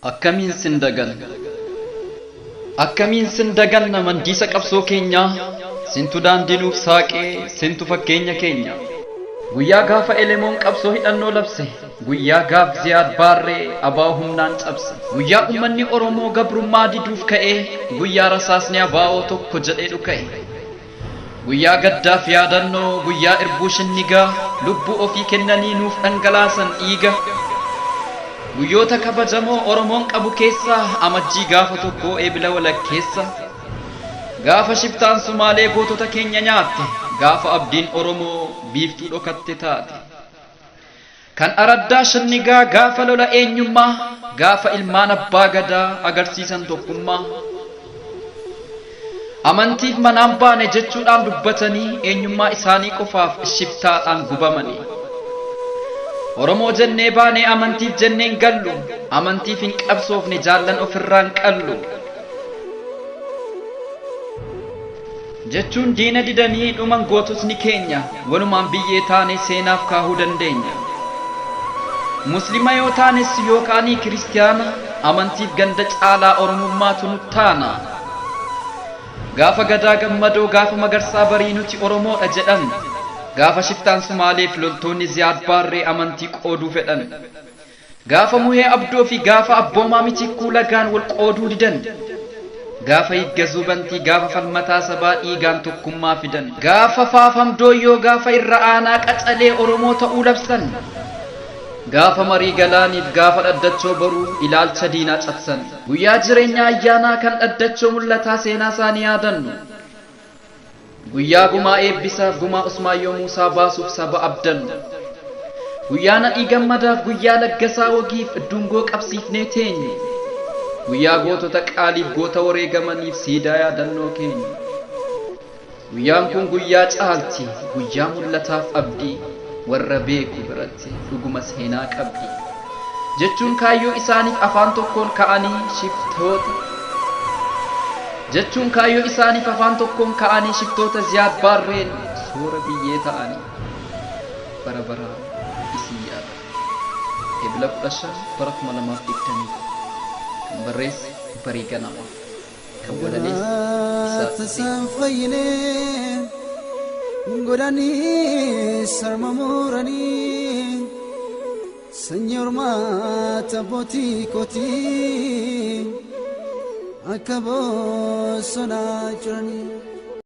Akkamiin sin daganna? Akkamiin sin daganna mandiisa qabsoo keenyaa? Sintu daandii nuuf saaqee, sintu fakkeenya keenya. Guyyaa gaafa Elemoon qabsoo hidhannoo labse, guyyaa gaaf Ziyaad Baarree ABO humnaan cabse. Guyyaa uummanni Oromoo gabrummaa diduuf ka'ee, guyyaa rasaasni ABO tokko jedhee dhuka'e. Guyyaa gaddaaf yaadannoo, guyyaa irbuu shinnigaa, lubbuu ofii kennanii nuuf dhangalaasan dhiiga. Guyyoota kabajamoo Oromoon qabu keessaa Amajjii gaafa tokkoo Eebila walakkeessa. Gaafa shiftaan Sumaalee gootota keenya nyaatte, gaafa abdiin Oromoo biiftuu dhokatte taate. Kan araddaa shinnigaa gaafa lola eenyummaa, gaafa ilmaan abbaa gadaa agarsiisan tokkummaa. Amantiif manaan baane jechuudhaan dubbatanii eenyummaa isaanii qofaaf shiftaadhaan gubamanii. Oromoo jennee baanee amantiif jennee hin gallu, amantiif hin qabsoofne jaallan ofirraan qallu. Jechuun diina didanii dhuman goototni keenya, walumaan biyyee taane seenaaf kaahuu dandeenya. Muslima yoo taanes yookaanii kiristiyaana, amantiif ganda caalaa Oromummaatu nuttaana. Gaafa Gadaa Gammadoo gaafa Magarsaa Barii nuti Oromoodha jedhan, gaafa shiftaan Sumaaleef loltoonni Ziyaad Baarree amantii qooduu fedhan. Gaafa Muhee Abdoo fi gaafa Abboomaa Mitikkuu lagaan wal qooduu didan. Gaafa Yiggazuu Bantii gaafa Falmataa Sabaa dhiigaan tokkummaa fidan. Gaafa Faafam Dooyyoo gaafa Irra Aanaa Qacalee Oromoo ta'uu labsan. Gaafa Marii Galaaniif gaafa Dhaddachoo Boruu ilaalcha diinaa cabsan. Guyyaa Jireenyaa Ayyaanaa kan Dhaddachoo Mul'ataa seenaa isaanii yaadannu. Guyyaa Gumaa Eebbisaaf Gumaa Usmaayyoo Muusaa baasuuf saba abdannu. Guyyaa Nadhii Gammadaaf guyyaa Laggasaa Wagiif dungoo qabsiifnee teenyu. Guyyaa gootota qaaliif goota wareegamaniif siidaa yaadannoo keenyu. Guyyaan kun guyyaa caalti, guyyaa mul'ataaf abdii, warra beeku biratti dhuguma seenaa qabdi. Jechuun kaayyoo isaaniif afaan tokkoon ka'anii shiftoota Jechuun kaayyoo isaaniif afaan tokkoon ka'anii shiftoota Ziyaad Baarreen soora biyyee ta'anii bara baraan isin yaada. Ebla 15 bara 2021 kan barreesse Barii Ganamaa kan walaleesse Isaaq Huseen. Tasan fayyine godhanii sarma muranii sanyii hormaata abbootii kootii akka bosonaa jiranii.